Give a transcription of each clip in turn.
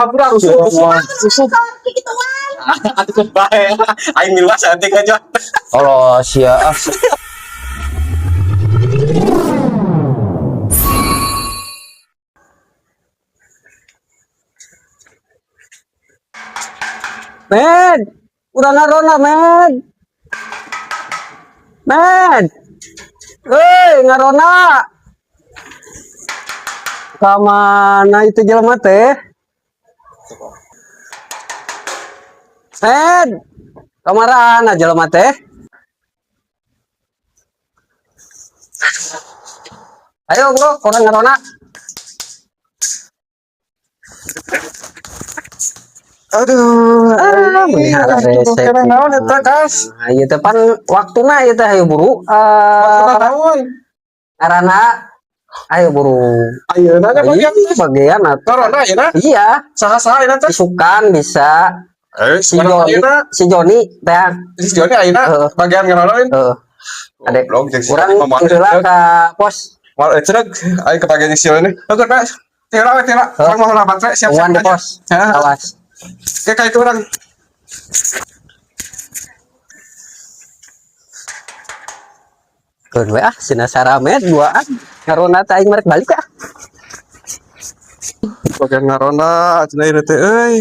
Hampura rusuh rusuh. Rusuh. Gituan. Atuh bae. Aing miluas saeutik aja. Allah sia ah. Med, udah ngaronda, Med. Med. Hei, ngaronda. Kamana itu jelema teh? Med. Kamarana jelema teh? Ayo bro, korang ngaronda. Aduh, Ah, meni hararese. Kira naon eta, Kas? Nah, ieu teh pan waktuna ieu teh ayo buru. Waktuna Eh, naon? Ngaranna ayo buru. Ayeuna nya bagian Iya, bagian atuh. Ngaronda ayeuna? Iya, Saha-saha ayeuna teh? isukan bisa Eh, si Joni, ayeuna. si Joni teh. Si Joni ayeuna Heeh. bagian ngarondain. Heeh. Adek, Goblok jeung si urang Joni mah heula ka pos. Mal cenah aing kebagian si Joni. Heuh, Pak. Tira we tira. Urang mau baterai siap-siap Tungguan di aja. pos. Heeh. Awas. Oke, kayak itu orang. Keun we ah, sina sarame duaan. Ngaronda teh aing merek balik ah. Bagian ngaronda cenah ieu teh euy.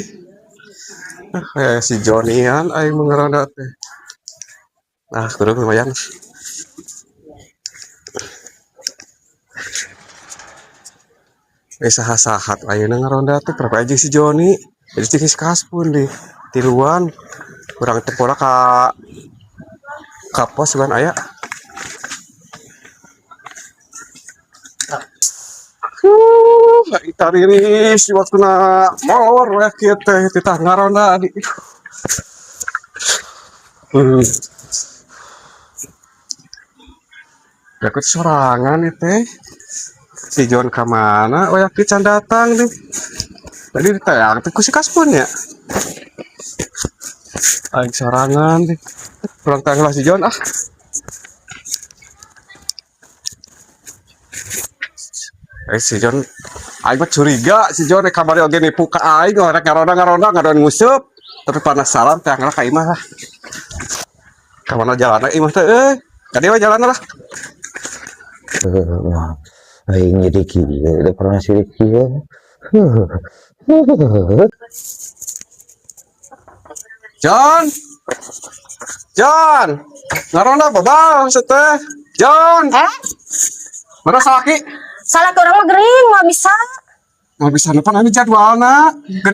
Ah, kayak si Jonian aing mah ngaronda teh. Nah, kudu lumayan. Eh saha-saha ayeuna ngaronda teh berapa aja si Joni. Jadi si kaspun di tiluan kurang teh pola ka pos kan aya. Tariris di waktuna molor we kieu teh titah ngaronda di. Ya sorangan ieu teh. Si John ka mana? Oh ya can datang nih. Tadi diteang teh ku si Kaspun ya. Aing sorangan nih. Kurang tang lah si John ah. Eh si John aing mah curiga si John rek kamari oge nipu ka aing rek ngaronda ngaronda ngaron nguseup. Tapi penasaran teh lah ka imah lah. Ka mana jalanna imah teh euy. Ka dieu we jalanna lah. Wah, aing jadi kieu, udah pernah sirik kieu. John. John. Ngaronda babal teh. John. Eh? Mana salaki? Salah ke urang mah gering, moal bisa. Mau bisa nepan ini jadwalna.